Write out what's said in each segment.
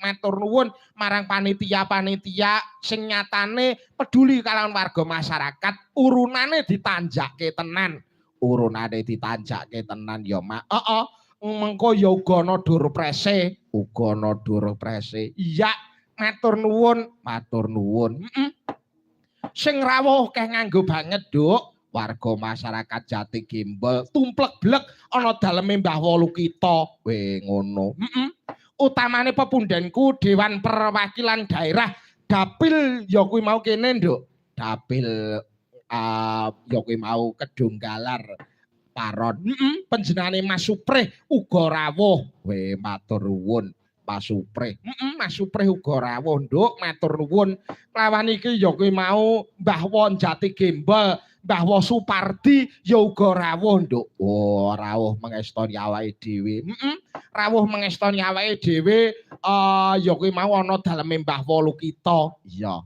Matur nuwun marang panitia-panitia sing nyatane peduli kalawan warga masyarakat, urunane ditanjake tenan. Urunane ditanjake tenan ya, Mak. Heeh. Mengko ya uga ana doorprese, uga ana doorprese. Iya, matur nuwun, matur nuwun. Heeh. Sing rawuh akeh nganggo banget, Nduk. Warga masyarakat Jati Gembol tumplek blek ana daleme Mbah Wolukita. We ngono. Heeh. Utamane pepundenku Dewan Perwakilan Daerah Dapil ya kuwi mau kene, Nduk. Dapil ya kuwi mau Kedung Galar Paron. Heeh, panjenengane Mas Suprih uga rawuh. We matur nuwun. Mas Suprih. Heeh, Mas Suprih uga rawuh, Nduk, matur nuwun. Lawan iki ya kuwi mau Mbah Won Jati Gembol, Mbah Wo Supardi ya uga rawuh, Nduk. Oh, rawuh mengestoni awake dhewe. Heeh. Rawuh mengestoni awake dhewe ya kuwi mau ana daleme Mbah Wolukita. Iya.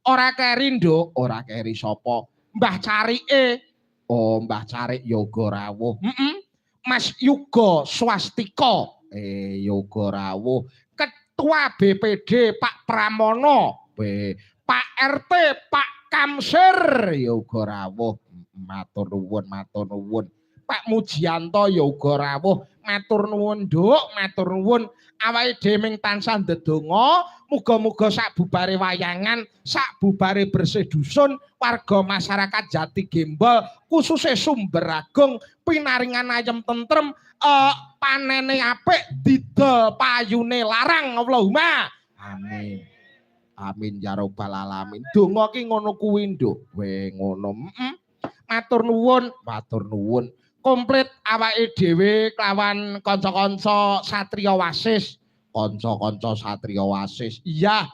Ora keri, Nduk, ora keri sapa? Mbah Carike. Oh, Mbah Carik ya uga rawuh. Heeh. Mas Yuga Swastika. Yoga rawuh. Ketua BPD Pak Pramono. Pak RT Pak Kamsir ya uga rawuh. Matur nuwun, matur nuwun. Pak Mujianto ya uga rawuh. Matur nuwun, Nduk, matur nuwun. Awake dhewe ming tansah ndedonga muga-muga sak bubare wayangan, sak bubare bersih dusun, warga masyarakat Jati Gembol khususe Sumberagung pinaringan ayem tentrem, panene apik, didol payune larang. Allahumma amin. Amin ya rabbal alamin. Donga ki ngono kuwi, Nduk. We ngono. Heeh. Matur nuwun, matur nuwun. Komplit awake dhewe kelawan kanca-kanca Satria Wasis. Kanca-kanca Satria Wasis. Iya.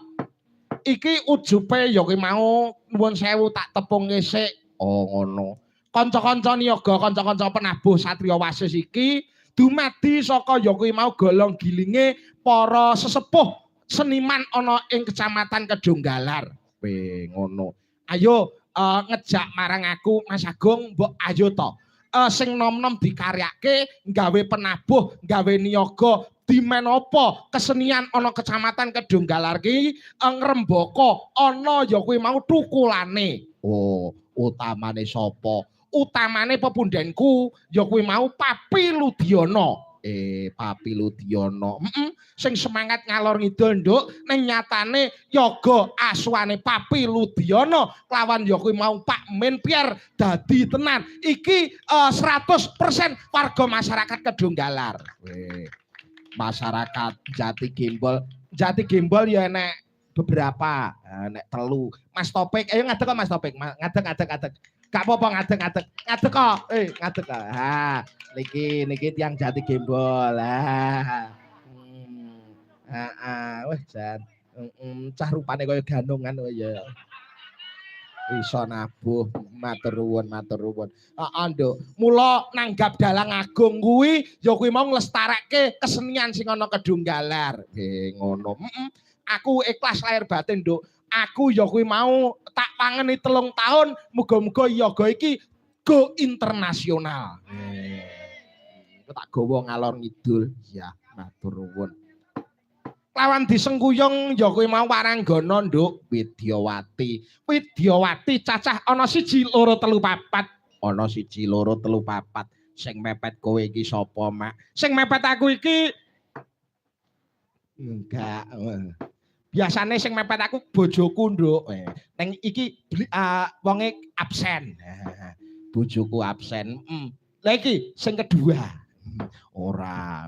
Iki ujube ya kuwi mau, nuwun sewu tak tepungke sik. Oh, ngono. Kanca-kanca niyaga, kanca-kanca penabuh Satria Wasis iki dumadi saka ya kuwi mau golong gilinge para sesepuh seniman ana ing Kecamatan Kedung Galar. We ngono. Ayo ngejak marang aku, Mas Agung, mbok ayo to. Sing nom-nom dikaryake gawe penabuh, gawe niyaga dimen apa kesenian ana Kecamatan Kedung Galar ki ngrembaka ana ya kuwi mau tukulane. Oh, utamane sapa? Utamane pepundenku ya kuwi mau Papi Ludiono. Papi Ludiono. Heeh. Sing semangat ngalor ngidul, Nduk, ning nyatane yoga asuhane Papi Ludiono kelawan ya kuwi mau Pak Menpier dadi tenan. Iki 100% warga masyarakat Kedung Galar. Weh. Masyarakat Jati Gembol. Jati Gembol ya enek beberapa, nek telu. Mas Topik, ayo ngadeg kok, Mas Topik. Ngadeg, ngadeg, ngadeg. Gak apa-apa ngadeg, ngadeg. Ngadeg kok. Ngadeg kok. Ha, niki niki tiyang Jati Gembol. Ha. Heeh, wah jan. Cah rupane kaya ganongan kok ya. Iso nabuh, matur nuwun, matur nuwun. Heeh, Nduk. Mula nanggap Dalang Agung kuwi ya kuwi mau nglestareke kesenian sing ana Kedung Galar. Nggih, ngono. Heeh. Aku ikhlas lahir batin, Nduk. Aku ya kuwi mau tak pangeni 3 tahun, muga-muga yoga iki go internasional. Tak gawa ngalor ngidul. Ya, matur nuwun. Lawan disengkuyung ya kuwi mau waranggana, Nduk, Widyawati. Widyawati cacah ana 1 2 3 4. Ana 1 2 3 4. Sing mepet kowe iki sapa, Mak? Sing mepet aku iki enggak. Biasane sing mepet aku bojoku, Nduk. Ning iki wonge absen. Bojoku absen. Lah iki sing kedua. Ora.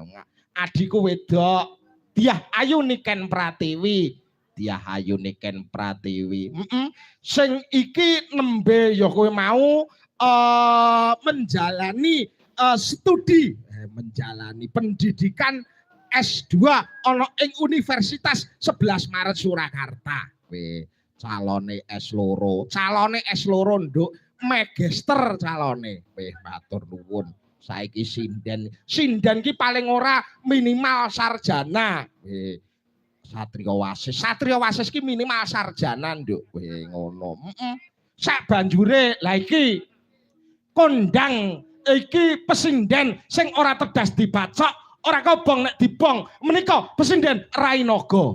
Adikku wedok Diah Ayu Niken Pratiwi. Diah Ayu Niken Pratiwi. Sing iki nembe ya kowe mau menjalani studi, menjalani pendidikan S2 ana ing Universitas 11 Maret Surakarta. We calone S2, calone S2, Nduk, magister calone. Weh, matur nuwun. Saiki sinden, sinden ki paling ora minimal sarjana. Weh, Satria Wasis, Satria Wasis ki minimal sarjana, Nduk. Weh, ngono. Sak banjure lah iki kondang iki pesinden sing ora tedas dibacok, ora kobong nek dibong. Menika pesinden Rainaga.